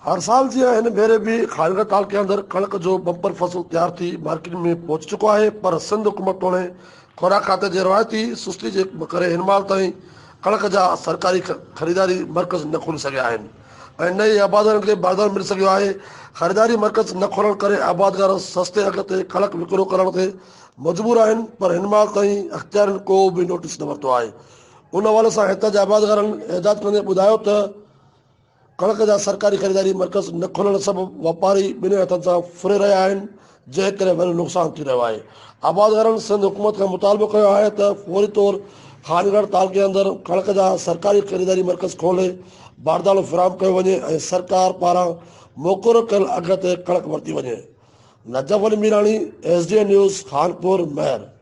هر سال جيان هن ڀيري به خانڳڙهه تعلقي اندر ڪڻڪ جو بمپر فصل تيار ٿي مارڪيٽ ۾ پهچي چڪو آهي پر سنڌ حڪومت توڻي خوراڪ کاتي جي روايتي سستي جي ڪري هن مهل تائين ڪڻڪ جا سرڪاري خريداري مرڪز نه کولي سگهيا آهن ۽ نه ئي آبادگارن کي باردانو ملي سگهيو آهي. خريداري مرڪز نه کولڻ ڪري آبادگار سستي اگهه تي ڪڻڪ وڪرو ڪرڻ تي مجبور آهن پر هن مهل تائين اختيارين ڪو به نوٽيس نه ورتو آهي. ان حوالي سان هتان جي آبادگارن احتجاج ڪندي ٻڌايو ته ڪڻڪ جا سرڪاري خريداري مرڪز نه کلڻ سبب واپاري ٻنهي هٿن سان ڦري رهيا آهن، جنهن ڪري وڏو نقصان ٿي رهيو آهي. آبادگارن سنڌ حڪومت کان مطالبو ڪيو آهي ته فوري طور خانڳڙهه تعلقي اندر ڪڻڪ جا سرڪاري خريداري مرڪز کولي بارداڻو فراهم ڪيو وڃي ۽ سرڪار پاران مقرر ڪيل اگهه تي ڪڻڪ ورتي وڃي. Najaf Ali Mirani, S D N news, Khanpur, Mehar.